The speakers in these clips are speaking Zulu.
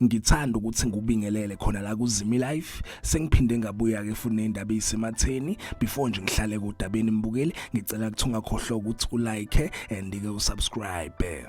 Ngithanda ukuthi ngikubingelele khona la kuZimi Life. Sengiphinde ngabuya ke futhi nendaba eyisematheni. Before nje ngihlale kodabeni mbukeli, ngicela ukuthi ungakhohlwa ukuthi ulike and ke usubscribe.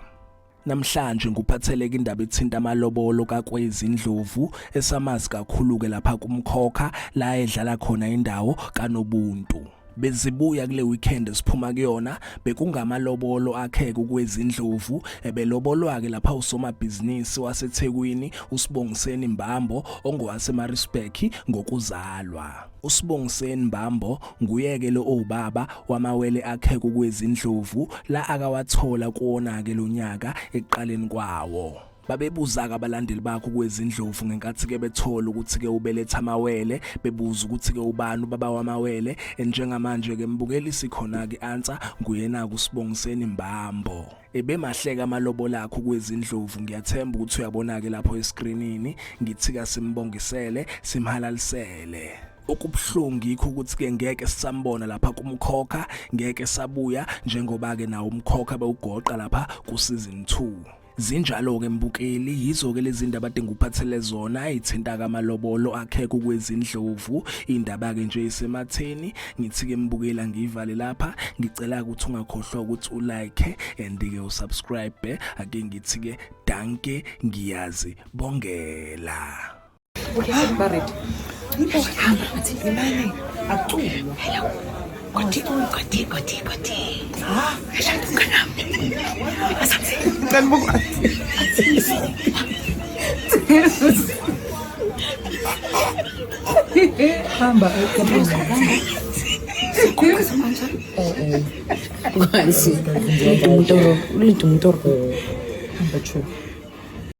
Namhlanje nguphatheleke indaba ethinta amalobolo kaKwezi Ndlovu esamazi kakhulu ke lapha kumkhokha la edlala khona indawo kaNobuntu. Bezibuya kule weekend esiphuma kuyona bekungamalobolo akhe kukwezindlovu ebelobolwa-ke lapha usomabhizinisi waseThekwini uSibongiseni Mbambo ongowaseMaritzburg ngokuzalwa. USibongiseni Mbambo nguyeke lo owubaba wamawele akhe kukwezindlovu la akawathola kuwona-ke lo nyaka ekuqaleni kwawo. Babebuza-ke abalandeli bakhe uKwezindlovu ngenkathi-ke bethola ukuthi-ke ubeletha amawele, bebuza ukuthi-ke ubani ubaba wamawele. Njengamanje-ke mbukeli sikhona-ke i-answer, nguyena-ke uSibongiseni Mbambo. Ebemahle-ke amalobolo akhe uKwezindlovu, ngiyathemba ukuthi uyabona-ke lapho eskrinini. Ngithi-ke asimbongisele, simhalalisele. Okubuhlungu yikho ukuthi-ke ngeke sisambona lapha kumkhokha, ngeke sabuya njengoba-ke nawo umkhokha bewugoqa lapha ku-season 2. Zinjalo-ke mbukeli, yizo-ke lezi ndaba ade ngikuphathele zona ey'thinta kamalobolo akhe kukwezindlovu. Indaba-ke nje isematheni, ngithi-ke mbukeli angiyivale lapha. Ngicela ukuthi ungakhohlwa ukuthi ulike and-ke usubscribe. Ake ngithi-ke danke ngiyazi bongela. Okay, ba ready. Hamba ngathi imali akuculwa. Hello. Koti koti koti koti. Ha? Eshada mnganami. Asamse. Ngicela ukwazi. Hamba Kwazi. Umuntu umuntu. Hamba chu.